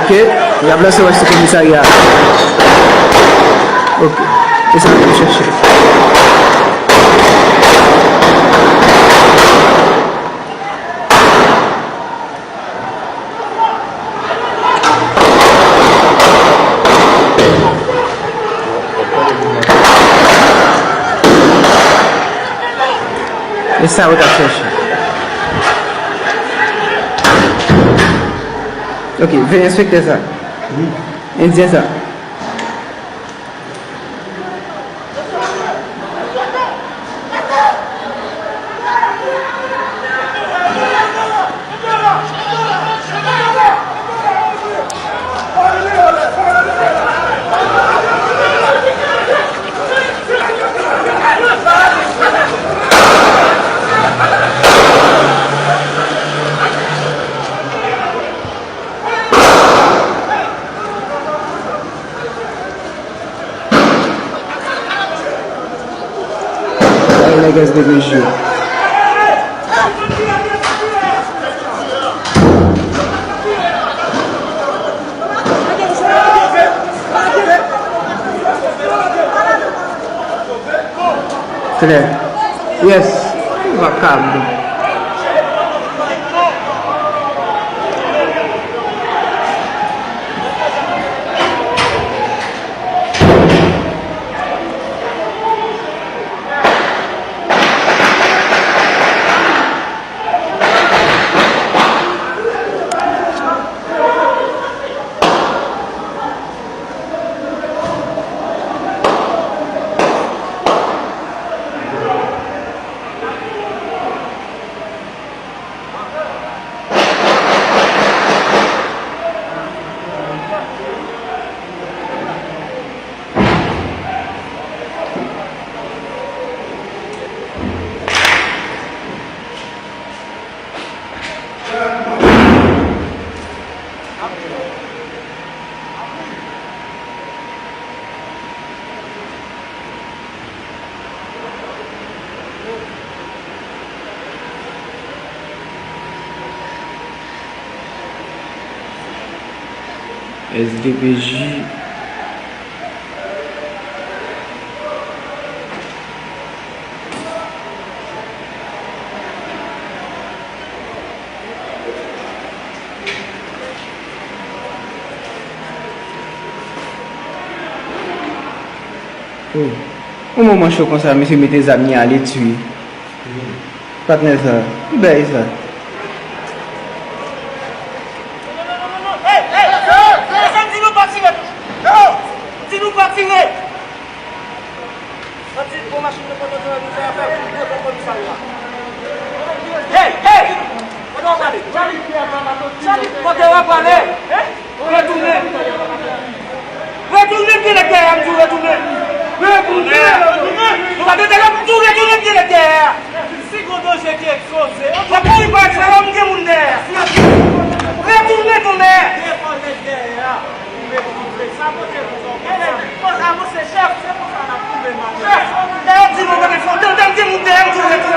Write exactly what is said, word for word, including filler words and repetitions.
Ok, y ap lanse wòch sou komisarya a. Ok, e sa n ap chèche. E sa yo t ap chèche. Ok, veye enspektè sa. Endyen sa. Ay, nèg S D P J yo. Klè. Yes. Vakabon. S D P J. Oh. Yon moman cho konsa, misye mete zam li ale tiye. Patnè sa, ki bagay sa? Di nou pa tire! Di nou pa tire! Anti, bon, machin nan pa kontan, nou fè afè pou gwo konprann sa yo a. Hey, hey! Kote w prale? Chali, Chali, kote w prale? Retounen! Retounen, m gen nèg dèyè a, m di w retounen! Retounen! Nou pa tande talè, m di w retounen, m gen nèg dèyè a! Si gon danje ki egzoze, w ap mouri pa egzoze, m gen moun dèyè a! Retounen, tonnè! Devan nèg dèyè a! Chèf, lè yo di nou kote fon, tande m di moun dèyè m di w retounen.